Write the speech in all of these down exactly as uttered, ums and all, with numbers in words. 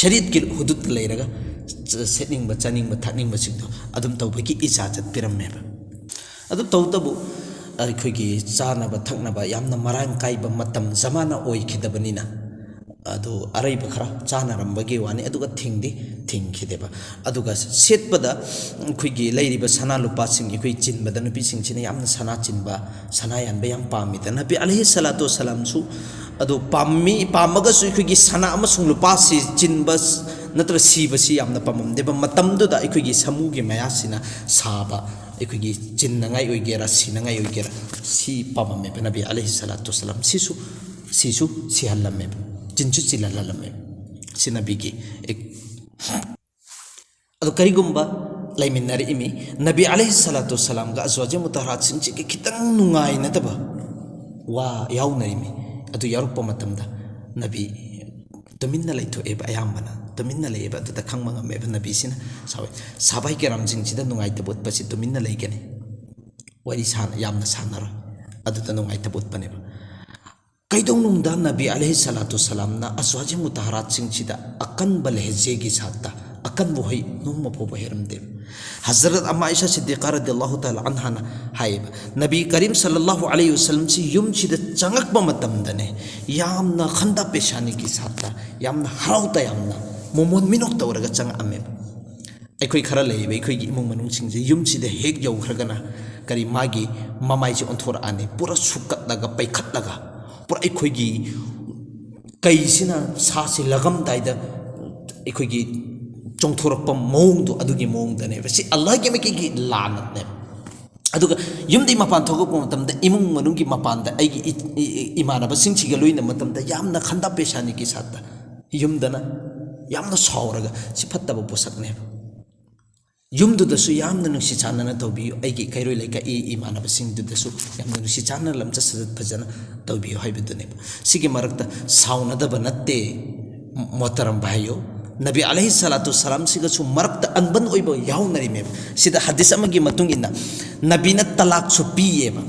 ꯁꯔꯤꯌꯠꯀꯤ ꯍꯨꯗꯨꯗ ꯂꯩꯔꯒ ꯆ-, ꯁꯦꯠꯅꯤꯡꯕ, ꯆꯥꯅꯤꯡꯕ, ꯊꯛꯅꯤꯡꯕꯁꯤꯡꯗꯣ ꯑꯗꯨꯝ ꯇꯧꯕꯒꯤ ꯏꯖꯥꯖꯠ ꯄꯤꯔꯝꯃꯦꯕ꯫ ꯑꯗꯨ ꯇꯧꯕꯇꯕꯨ ꯑꯩꯈꯣꯏꯒꯤ ꯆꯥꯅꯕ ꯊꯛꯅꯕ ꯌꯥꯝꯅ ꯃꯔꯥꯡ ꯀꯥꯏꯕ ꯃꯇꯝ ꯖꯃꯥꯅ ꯑꯣꯏꯈꯤꯗꯕꯅꯤꯅ, ꯑꯗꯨ ꯑꯔꯩꯕ ꯈꯔ ꯆꯥꯅꯔꯝꯕꯒꯤ ꯋꯥꯅꯤ, ꯑꯗꯨꯒ ꯊꯤꯡꯗꯤ ꯊꯤꯡꯈꯤꯗꯦꯕ꯫ ꯑꯗꯨꯒ ꯁꯦꯠꯄꯗ ꯑꯩꯈꯣꯏꯒꯤ ꯂꯩꯔꯤꯕ ꯁꯅꯥ ꯂꯨꯄꯥꯁꯤꯡ, ꯑꯩꯈꯣꯏ ꯆꯤꯟꯕꯗ ꯅꯨꯄꯤꯁꯤꯡꯁꯤꯅ ꯌꯥꯝꯅ ꯁꯅꯥ ꯆꯤꯟꯕ, ꯁꯅꯥ ꯌꯥꯟꯕ ꯌꯥꯝ ꯄꯥꯝꯃꯤꯗ, ꯅꯕꯤ ꯑꯂꯩꯍꯤ ꯁꯂꯥꯇꯨ ꯋꯁꯂꯥꯝꯁꯨ ꯑꯗꯨ ꯄꯥꯝꯃꯤ, ꯄꯥꯝꯃꯒꯁꯨ ꯑꯩꯈꯣꯏꯒꯤ ꯁꯅꯥ ꯑꯃꯁꯨꯡ ꯂꯨꯄꯥꯁꯤ ꯆꯤꯟꯕ ꯅꯠꯇ꯭ꯔꯒ ꯁꯤꯕꯁꯤ ꯌꯥꯝꯅ ꯄꯥꯝꯃꯝꯗꯦꯕ꯫ ꯃꯇꯝꯗꯨꯗ ꯑꯩꯈꯣꯏꯒꯤ ꯁꯃꯨꯒꯤ ꯃꯌꯥꯁꯤꯅ ꯁꯥꯕ, ꯑꯩꯈꯣꯏꯒꯤ ꯆꯤꯟꯅꯉꯥꯏ ꯑꯣꯏꯒꯦꯔꯥ, ꯁꯤꯅꯉꯥꯏ ꯑꯣꯏꯒꯦꯔꯥ, ꯁꯤ ꯄꯥꯝꯃꯝꯃꯦꯕ ꯅꯕꯤ ꯑꯂꯩꯍꯤ ꯁꯂꯥꯇꯨ ꯋꯁꯂꯥꯝ꯫ ꯁꯤꯁꯨ, ꯁꯤꯁꯨ ꯁꯤꯍꯜꯂꯝꯃꯦꯕ, ꯆꯤꯟꯁꯨ ꯆꯤꯜꯍꯜꯍꯜꯂꯝꯃꯦꯕ꯫ ꯁꯤ ꯅꯕꯤꯒꯤ ꯑꯦꯛ-, ꯑꯗꯣ ꯀꯔꯤꯒꯨꯝꯕ ꯂꯩꯃꯤꯟꯅꯔꯛꯏꯃꯤ, ꯅꯕꯤ ꯑꯂꯩꯍꯤ ꯁꯂꯥꯇꯨ ꯋꯁꯂꯥꯝꯒ ꯑꯖꯋꯥꯖꯦ ꯃꯨꯇꯍꯔꯥꯠꯁꯤꯡꯁꯤꯒ ꯈꯤꯇꯪ ꯅꯨꯡꯉꯥꯏꯅꯗꯕ ꯋꯥ ꯌꯥꯎꯅꯔꯤꯃꯤ꯫ ꯑꯗꯨ ꯌꯥꯎꯔꯛꯄ ꯃꯇꯝꯗ ꯅꯕꯤ ꯇꯨꯃꯤꯟꯅ ꯂꯩꯊꯣꯛꯑꯦꯕ꯫ ꯑꯌꯥꯝꯕꯅ ꯇꯨꯃꯤꯟꯅ ꯂꯩꯌꯦꯕ꯫ ꯑꯗꯨꯗ ꯈꯪꯕ ꯉꯝꯃꯦꯕ ꯅꯕꯤꯁꯤꯅ ꯁꯥꯎꯋꯦ꯫ ꯁꯥꯕꯥꯏ ꯀꯦꯔꯥꯝꯁꯤꯡꯁꯤꯗ ꯅꯨꯡꯉꯥꯏꯇꯕ ꯎꯠꯄꯁꯤ ꯇꯨꯃꯤꯟꯅ ꯂꯩꯒꯅꯤ, ꯋꯥꯔꯤ ꯁꯥꯟꯅ-, ꯌꯥꯝꯅ ꯁꯥꯟꯅꯔꯣꯏ꯫ ꯑꯗꯨꯗ ꯅꯨꯡꯉꯥꯏꯇꯕ ꯎꯠꯄꯅꯦꯕ꯫ ꯀꯩꯗꯧꯅꯨꯡꯗ ꯅꯕꯤ ꯑꯂꯩꯍꯤ ꯁꯂꯥꯇꯨ ꯁꯂꯥꯝꯅ ꯑꯖꯋꯥꯖꯦ ꯃꯨꯇꯍꯔꯥꯠꯁꯤꯡꯁꯤꯗ ꯑꯀꯟꯕ ꯂꯦꯍꯖꯦꯒꯤ ꯁꯥꯠꯇ ꯑꯀꯟꯕ ꯋꯥꯍꯩ ꯅꯣꯡꯃ ꯐꯥꯎꯕ ꯍꯥꯏꯔꯝꯗꯦ꯫ ꯍꯖꯔꯠ ꯑꯃ ꯑꯥꯏꯁꯥ ꯁꯤꯗꯤꯀꯥ ꯔꯗꯤꯌꯜꯂꯥꯍꯨ ꯇꯥꯂꯥ ꯑꯟꯍꯥꯅ ꯍꯥꯏꯌꯦꯕ, ꯅꯕꯤ ꯀꯔꯤꯝ ꯁꯜꯂꯜꯂꯥꯍꯨ ꯑꯂꯩꯍꯤ ꯋꯁꯜꯂꯝꯁꯤ ꯌꯨꯝꯁꯤꯗ ꯆꯪꯉꯛꯄ ꯃꯇꯝꯗꯅꯦ, ꯌꯥꯝꯅ ꯈꯟꯗꯥ ꯄꯦꯁꯥꯅꯤꯒꯤ ꯁꯥꯠꯇ, ꯌꯥꯝꯅ ꯍꯔꯥꯎ ꯇꯌꯥꯝꯅ, ꯃꯣꯃꯣꯟ ꯃꯤꯅꯣꯛ ꯇꯧꯔꯒ ꯆꯪꯉꯛꯑꯝꯃꯦꯕ꯫ ꯑꯩꯈꯣꯏ ꯈꯔ ꯂꯩꯌꯦꯕ, ꯑꯩꯈꯣꯏꯒꯤ ꯏꯃꯨꯡ ꯃꯅꯨꯡꯁꯤꯡꯁꯦ ꯌꯨꯝꯁꯤꯗ ꯍꯦꯛ ꯌꯧꯈ꯭ꯔꯒꯅ ꯀꯔꯤ, ꯃꯥꯒꯤ ꯃꯃꯥꯏꯁꯦ ꯑꯣꯟꯊꯣꯔꯛꯑꯅꯤ, ꯄꯨꯔꯥ ꯁꯨꯛꯀꯠꯂꯒ, ꯄꯩꯈꯠꯂꯒ, ꯄꯨꯔꯥ ꯑꯩꯈꯣꯏꯒꯤ ꯀꯩꯁꯤꯅ ꯁꯥꯁꯤ ꯂꯒꯝꯗꯥꯏꯗ ꯑꯩꯈꯣꯏꯒꯤ ꯆꯣꯡꯊꯣꯔꯛꯄ ꯃꯑꯣꯡꯗꯣ, ꯑꯗꯨꯒꯤ ꯃꯑꯣꯡꯗꯅꯦꯕ꯫ ꯁꯤ ꯑꯜꯂꯥꯍꯒꯤ ꯃꯥꯏꯀꯩꯒꯤ ꯂꯥꯟꯅꯦꯕ꯫ ꯑꯗꯨꯒ ꯌꯨꯝꯗꯒꯤ ꯃꯄꯥꯟ ꯊꯣꯛꯂꯛꯄ ꯃꯇꯝꯗ ꯏꯃꯨꯡ ꯃꯅꯨꯡꯒꯤ ꯃꯄꯥꯟꯗ ꯑꯩꯒꯤ ꯏ-, ꯏ-, ꯏ-, ꯏꯃꯥꯟꯅꯕꯁꯤꯡꯁꯤꯒ ꯂꯣꯏꯅ ꯃꯇꯝꯗ ꯌꯥꯝꯅ ꯈꯟꯗꯥ ꯄꯦꯁꯥꯅꯤꯒꯤ ꯁꯥꯠꯇ ꯌꯨꯝꯗꯅ ꯌꯥꯝꯅ ꯁꯥꯎꯔꯒ, "ꯁꯤ ꯐꯠꯇꯕ ꯄꯣꯠꯁꯛꯅꯦꯕ"꯫ ꯌꯨꯝꯗꯨꯗꯁꯨ ꯌꯥꯝꯅ ꯅꯨꯡꯁꯤ ꯆꯥꯟꯅꯅ ꯇꯧꯕꯤꯌꯨ꯫ ꯑꯩꯒꯤ ꯀꯩꯔꯣꯏ ꯂꯩꯀꯥꯏ ꯏꯃꯥꯟꯅꯕꯁꯤꯡꯗꯨꯗꯁꯨ ꯌꯥꯝꯅ ꯅꯨꯡꯁꯤ ꯆꯥꯟꯅꯅ ꯂꯝꯆꯠ ꯁꯥꯖꯠ ꯐꯖꯅ ꯇꯧꯕꯤꯌꯨ ꯍꯥꯏꯕꯗꯨꯅꯦꯕ꯫ ꯁꯤꯒꯤ ꯃꯔꯛꯇ ꯁꯥꯎꯅꯗꯕ ꯅꯠꯇꯦ, ꯃꯣꯍꯇꯔꯝ ꯚꯥꯏꯌꯣ꯫ ꯅꯕꯤ ꯑꯂꯩꯍꯤ ꯁꯂꯥꯇꯨ ꯁꯂꯥꯝꯁꯤꯒꯁꯨ ꯃꯔꯛꯇ ꯑꯟꯕꯟ ꯑꯣꯏꯕ ꯌꯥꯎꯅꯔꯤꯃꯦꯕ꯫ ꯁꯤꯗ ꯍꯗꯤꯁ ꯑꯃꯒꯤ ꯃꯇꯨꯡ ꯏꯟꯅ ꯅꯕꯤꯅ ꯇꯂꯥꯛꯁꯨ ꯄꯤꯌꯦꯕ,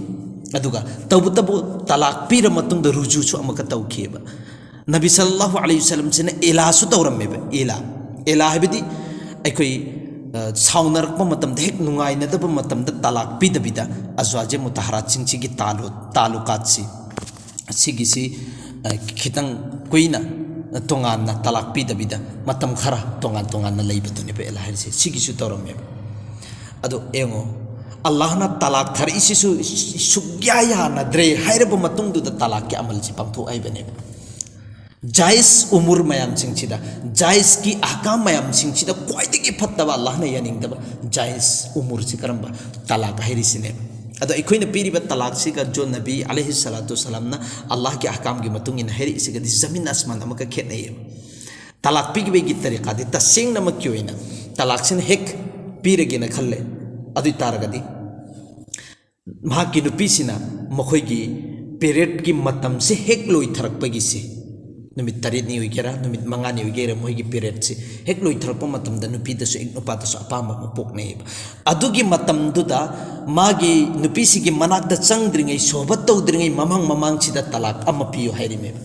ꯑꯗꯨꯒ ꯇꯧꯕꯇꯕꯨ ꯇꯂꯥꯛ ꯄꯤꯔ ꯃꯇꯨꯡꯗ ꯔꯨꯖꯨꯁꯨ ꯑꯃꯨꯛꯀ ꯇꯧꯈꯤꯑꯕ꯫ ꯅꯕꯤ ꯁꯜꯂꯜꯂꯥꯍꯨ ꯑꯂꯩꯍꯤ ꯋꯥꯁꯜꯂꯝꯁꯤꯅ ꯏꯂꯥꯁꯨ ꯇꯧꯔꯝꯃꯦꯕ꯫ ꯏꯂꯥ, ꯏꯂꯥ ꯍꯥꯏꯕꯗꯤ ꯑꯩꯈꯣꯏ, ꯑ, ꯁꯥꯎꯅꯔꯛꯄ ꯃꯇꯝꯗ, ꯍꯦꯛ ꯅꯨꯡꯉꯥꯏꯅꯗꯕ ꯃꯇꯝꯗ ꯇꯂꯥꯛ ꯄꯤꯗꯕꯤꯗ ꯑꯖꯋꯥꯖꯦ ꯃꯨꯇꯍꯔꯥꯠꯁꯤꯡꯁꯤꯒꯤ ꯇꯥꯂꯨ-, ꯇꯥꯂꯨꯀꯥꯠꯁꯤ, ꯁꯤꯒꯤꯁꯤ, ꯑ, ꯈꯤꯇꯪ ꯀꯨꯏꯅ ꯇꯣꯉꯥꯟꯅ ꯇꯂꯥꯛ ꯄꯤꯗꯕꯤꯗ ꯃꯇꯝ ꯈꯔ ꯇꯣꯉꯥꯟ ꯇꯣꯉꯥꯟꯅ ꯂꯩꯕꯗꯨꯅꯦꯕ ꯏꯂꯥ ꯍꯥꯏꯔꯤꯁꯦ꯫ ꯁꯤꯒꯤꯁꯨ ꯇꯧꯔꯝꯃꯦꯕ꯫ ꯑꯗꯣ ꯌꯦꯡꯉꯣ, ꯑꯜꯂꯥꯍꯅ ꯇꯂꯥꯛ ꯊꯥꯔꯛꯏꯁꯤꯁꯨ ꯁꯨꯛꯌꯥ ꯌꯥꯅꯗ꯭ꯔꯦ ꯍꯥꯏꯔꯕ ꯃꯇꯨꯡꯗꯨꯗ ꯇꯂꯥꯛꯀꯤ ꯑꯃꯜꯁꯤ ꯄꯥꯡꯊꯣꯛ ꯍꯥꯏꯕꯅꯦꯕ꯫ ꯖꯥꯏꯁ ꯎꯃꯨꯔ ꯃꯌꯥꯝꯁꯤꯡꯁꯤꯗ, ꯖꯥꯏꯁꯀꯤ ꯑꯍꯀꯥꯝ ꯃꯌꯥꯝꯁꯤꯡꯁꯤꯗ ꯈ꯭ꯋꯥꯏꯗꯒꯤ ꯐꯠꯇꯕ, ꯑꯜꯂꯥꯍꯅ ꯌꯥꯅꯤꯡꯗꯕ ꯖꯥꯏꯁ ꯎꯃꯨꯔꯁꯤ ꯀꯔꯝꯕ? ꯇꯂꯥꯛ ꯍꯥꯏꯔꯤꯁꯤꯅꯦꯕ꯫ ꯑꯗꯣ ꯑꯩꯈꯣꯏꯅ ꯄꯤꯔꯤꯕ ꯇꯂꯥꯛꯁꯤꯒ ꯖꯣ ꯅꯕꯤ ꯑꯂꯩꯍꯤ ꯁꯂꯥꯇꯨ ꯁꯂꯥꯝꯅ ꯑꯜꯂꯥꯍꯒꯤ ꯑꯍꯀꯥꯝꯒꯤ ꯃꯇꯨꯡ ꯏꯟꯅ ꯍꯥꯏꯔꯛꯏꯁꯤꯒꯗꯤ ꯖꯃꯤꯟ ꯑꯁꯃꯥꯟ ꯑꯃꯒ ꯈꯦꯠꯅꯩꯌꯦꯕ꯫ ꯇꯂꯥꯛ ꯄꯤꯈꯤꯕꯒꯤ ꯇꯔꯤꯀꯥꯗꯤ ꯇꯁꯦꯡꯅꯃꯛꯀꯤ ꯑꯣꯏꯅ ꯇꯂꯥꯛꯁꯤꯅ ꯍꯦꯛ ꯄꯤꯔꯒꯦꯅ ꯈꯜꯂꯦ, ꯑꯗꯨ ꯑꯣꯏ ꯇꯥꯔꯒꯗꯤ ꯃꯍꯥꯛꯀꯤ ꯅꯨꯄꯤꯁꯤꯅ ꯃꯈꯣꯏꯒꯤ ꯄꯦꯔꯦꯠꯀꯤ ꯃꯇꯝꯁꯦ ꯍꯦꯛ ꯂꯣꯏꯊꯔꯛꯄꯒꯤꯁꯦ, ꯅꯨꯃꯤꯠ ꯇꯔꯦꯠꯅꯤ ꯑꯣꯏꯒꯦꯔꯥ, ꯅꯨꯃꯤꯠ ꯃꯉꯥꯅꯤ ꯑꯣꯏꯒꯦꯔꯥ, ꯃꯣꯏꯒꯤ ꯄꯦꯔꯦꯠꯁꯦ ꯍꯦꯛ ꯂꯣꯏꯊꯔꯛꯄ ꯃꯇꯝꯗ ꯅꯨꯄꯤꯗꯁꯨ, ꯅꯨꯄꯥꯗꯁꯨ ꯑꯄꯥꯝꯕ ꯑꯃ ꯄꯣꯛꯅꯩꯌꯦꯕ꯫ ꯑꯗꯨꯒꯤ ꯃꯇꯝꯗꯨꯗ ꯃꯥꯒꯤ ꯅꯨꯄꯤꯁꯤꯒꯤ ꯃꯅꯥꯛꯇ ꯆꯪꯗ꯭ꯔꯤꯉꯩ, ꯁꯣꯍꯕꯠ ꯇꯧꯗ꯭ꯔꯤꯉꯩ ꯃꯃꯥꯡ ꯃꯃꯥꯡꯁꯤꯗ ꯇꯂꯥꯛ ꯑꯃ ꯄꯤꯌꯨ ꯍꯥꯏꯔꯤꯃꯦꯕ꯫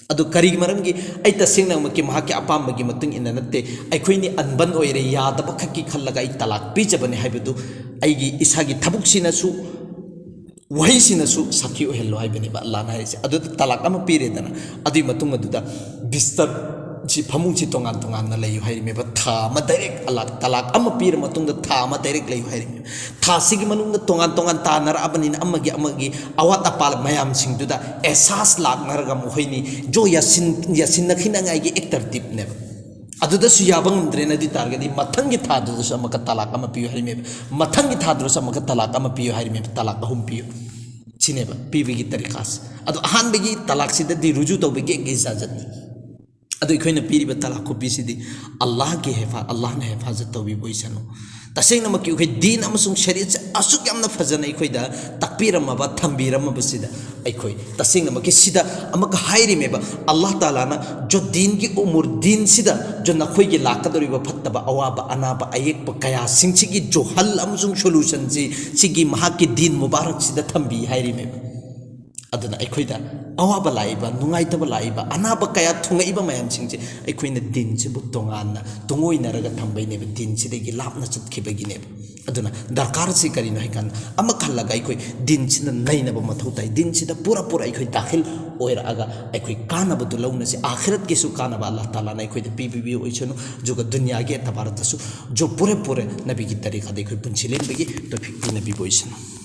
ꯑꯗꯨ ꯀꯔꯤꯒꯤ ꯃꯔꯝꯒꯤ? ꯑꯩ ꯇꯁꯦꯡꯅꯃꯛꯀꯤ ꯃꯍꯥꯛꯀꯤ ꯑꯄꯥꯝꯕꯒꯤ ꯃꯇꯨꯡ ꯏꯟꯅ ꯅꯠꯇꯦ, ꯑꯩꯈꯣꯏꯅꯤ ꯑꯟꯕꯟ ꯑꯣꯏꯔꯦ, ꯌꯥꯗꯕ ꯈꯛꯀꯤ ꯈꯜꯂꯒ ꯑꯩ ꯇꯂꯥꯛ ꯄꯤꯖꯕꯅꯦ ꯍꯥꯏꯕꯗꯨ ꯑꯩꯒꯤ ꯏꯁꯥꯒꯤ ꯊꯕꯛꯁꯤꯅꯁꯨ, ꯋꯥꯍꯩꯁꯤꯅꯁꯨ ꯁꯥꯈꯤ ꯑꯣꯏꯍꯜꯂꯣ ꯍꯥꯏꯕꯅꯦꯕ ꯑꯜꯂꯥꯍꯅ ꯍꯥꯏꯔꯤꯁꯦ꯫ ꯑꯗꯨꯗ ꯇꯂꯥꯛ ꯑꯃ ꯄꯤꯔꯦꯗꯅ, ꯑꯗꯨꯒꯤ ꯃꯇꯨꯡ ꯑꯗꯨꯗ ꯕꯤꯁꯇꯔꯁꯤ, ꯐꯃꯨꯡꯁꯤ ꯇꯣꯉꯥꯟ ꯇꯣꯉꯥꯟꯅ ꯂꯩꯌꯨ ꯍꯥꯏꯔꯤꯃꯦꯕ꯫ ꯊꯥ ꯑꯃ ꯗꯥꯏꯔꯦꯛ ꯑꯂꯥꯛ-, ꯇꯂꯥꯛ ꯑꯃ ꯄꯤꯔ ꯃꯇꯨꯡꯗ ꯊꯥ ꯑꯃ ꯗꯥꯏꯔꯦꯛ ꯂꯩꯌꯨ ꯍꯥꯏꯔꯤꯃꯦꯕ꯫ ꯊꯥꯁꯤꯒꯤ ꯃꯅꯨꯡꯗ ꯇꯣꯉꯥꯟ ꯇꯣꯉꯥꯟ ꯇꯥꯅꯔꯛꯑꯕꯅꯤꯅ ꯑꯃꯒꯤ ꯑꯃꯒꯤ ꯑꯋꯥꯠ ꯑꯄꯥ ꯃꯌꯥꯝꯁꯤꯡꯗꯨꯗ ꯑꯦꯁꯥꯁ ꯂꯥꯛꯅꯔꯒ ꯃꯈꯣꯏꯅꯤ ꯖꯣ ꯌꯥꯁꯤꯟ-, ꯌꯥꯁꯤꯟꯅꯈꯤꯅꯉꯥꯏꯒꯤ ꯑꯦꯛꯇꯔꯇꯤꯞꯅꯦꯕ꯫ ꯑꯗꯨꯗꯁꯨ ꯌꯥꯕ ꯉꯝꯗ꯭ꯔꯦꯅ ꯑꯗꯨ ꯑꯣꯏ ꯇꯥꯔꯒꯗꯤ ꯃꯊꯪꯒꯤ ꯊꯥꯗꯨꯗꯁꯨ ꯑꯃꯨꯛꯀ ꯇꯂꯥꯛ ꯑꯃ ꯄꯤꯌꯨ ꯍꯥꯏꯔꯤꯃꯦꯕ꯫ ꯃꯊꯪꯒꯤ ꯊꯥꯗꯨꯗꯁꯨ ꯑꯃꯨꯛꯀ ꯇꯂꯥꯛ ꯑꯃ ꯄꯤꯌꯨ ꯍꯥꯏꯔꯤꯃꯦꯕ꯫ ꯇꯂꯥꯛ ꯑꯍꯨꯝ ꯄꯤꯌꯨ꯫ ꯁꯤꯅꯦꯕ ꯄꯤꯕꯒꯤ ꯇꯔꯤꯀꯥꯁꯦ꯫ ꯑꯗꯣ ꯑꯍꯥꯟꯕꯒꯤ ꯇꯂꯥꯛꯁꯤꯗꯗꯤ ꯔꯨꯖꯨ ꯇꯧꯕꯒꯤ ꯏꯖꯥꯖꯠꯅꯤ꯫ ꯑꯗꯣ ꯑꯩꯈꯣꯏꯅ ꯄꯤꯔꯤꯕ ꯇꯂꯥꯛ ꯈꯨꯄꯤꯁꯤꯗꯤ ꯑꯜꯂꯥꯍꯒꯤ ꯍꯦꯐꯥ-, ꯑꯜꯂꯥꯍꯅ ꯍꯦꯐꯥꯖꯠ ꯇꯧꯕꯤꯕ ꯑꯣꯏꯁꯅꯨ꯫ ꯇꯁꯦꯡꯅꯃꯛꯀꯤ ꯑꯩꯈꯣꯏ ꯗꯤꯟ ꯑꯃꯁꯨꯡ ꯁꯔꯤꯌꯠꯁꯦ ꯑꯁꯨꯛ ꯌꯥꯝꯅ ꯐꯖꯅ ꯑꯩꯈꯣꯏꯗ ꯇꯥꯛꯄꯤꯔꯝꯃꯕ, ꯊꯝꯕꯤꯔꯝꯃꯕꯁꯤꯗ ꯑꯩꯈꯣꯏ ꯇꯁꯦꯡꯅꯃꯛꯀꯤ ꯁꯤꯗ ꯑꯃꯨꯛꯀ ꯍꯥꯏꯔꯤꯃꯦꯕ, ꯑꯜꯂꯥꯍ ꯇꯥꯂꯥꯅ ꯖꯣ ꯗꯤꯟꯒꯤ ꯎꯃꯨꯔ ꯗꯤꯟꯁꯤꯗ ꯖꯣ ꯅꯈꯣꯏꯒꯤ ꯂꯥꯛꯀꯗꯧꯔꯤꯕ ꯐꯠꯇꯕ ꯑꯋꯥꯕ ꯑꯅꯥꯕ ꯑꯌꯦꯛꯄ ꯀꯌꯥꯁꯤꯡꯁꯤꯒꯤ ꯖꯣꯍꯜ ꯑꯃꯁꯨꯡ ꯁꯣꯂꯨꯁꯟꯁꯤ ꯁꯤꯒꯤ ꯃꯍꯥꯛꯀꯤ ꯗꯤꯟ ꯃꯨꯕꯥꯔꯛꯁꯤꯗ ꯊꯝꯕꯤ ꯍꯥꯏꯔꯤꯃꯦꯕ꯫ ꯑꯗꯨꯅ ꯑꯩꯈꯣꯏꯗ ꯑꯋꯥꯕ ꯂꯥꯛꯏꯕ, ꯅꯨꯡꯉꯥꯏꯇꯕ ꯂꯥꯛꯏꯕ, ꯑꯅꯥꯕ ꯀꯌꯥ ꯊꯨꯡꯉꯛꯏꯕ ꯃꯌꯥꯝꯁꯤꯡꯁꯦ ꯑꯩꯈꯣꯏꯅ ꯗꯤꯟꯁꯤꯕꯨ ꯇꯣꯉꯥꯟꯅ ꯇꯨꯡꯑꯣꯏꯅꯔꯒ ꯊꯝꯕꯩꯅꯦꯕ, ꯗꯤꯟꯁꯤꯗꯒꯤ ꯂꯥꯞꯅ ꯆꯠꯈꯤꯕꯒꯤꯅꯦꯕ꯫ ꯑꯗꯨꯅ ꯗꯔꯀꯥꯔꯁꯤ ꯀꯔꯤꯅꯣ ꯍꯥꯏꯀꯥꯟꯗ, ꯑꯃ ꯈꯜꯂꯒ ꯑꯩꯈꯣꯏ ꯗꯤꯟꯁꯤꯗ ꯅꯩꯅꯕ ꯃꯊꯧ ꯇꯥꯏ꯫ ꯗꯤꯟꯁꯤꯗ ꯄꯨꯔꯥ ꯄꯨꯔꯥ ꯑꯩꯈꯣꯏ ꯗꯥꯈꯤꯜ ꯑꯣꯏꯔꯛꯑꯒ ꯑꯩꯈꯣꯏ ꯀꯥꯟꯅꯕꯗꯨ ꯂꯧꯅꯁꯤ꯫ ꯑꯥꯈꯤꯔꯠꯀꯤꯁꯨ ꯀꯥꯟꯅꯕ ꯑꯜꯂꯥꯍ ꯇꯥꯂꯥꯅ ꯑꯩꯈꯣꯏꯗ ꯄꯤꯕꯤꯕ ꯑꯣꯏꯁꯅꯨ, ꯑꯗꯨꯒ ꯗꯨꯅꯤꯌꯥꯒꯤ ꯑꯦꯇꯕꯥꯔꯗꯁꯨ ꯖꯣ ꯄꯨꯔꯦ ꯄꯨꯔꯦ ꯅꯕꯤꯒꯤ ꯇꯔꯤꯀꯥꯗ ꯑꯩꯈꯣꯏ ꯄꯨꯟꯁꯤ ꯂꯦꯟꯕꯒꯤ ꯇꯧꯐꯤꯛ ꯄꯤꯅꯕꯤꯕ ꯑꯣꯏꯁꯅꯨ꯫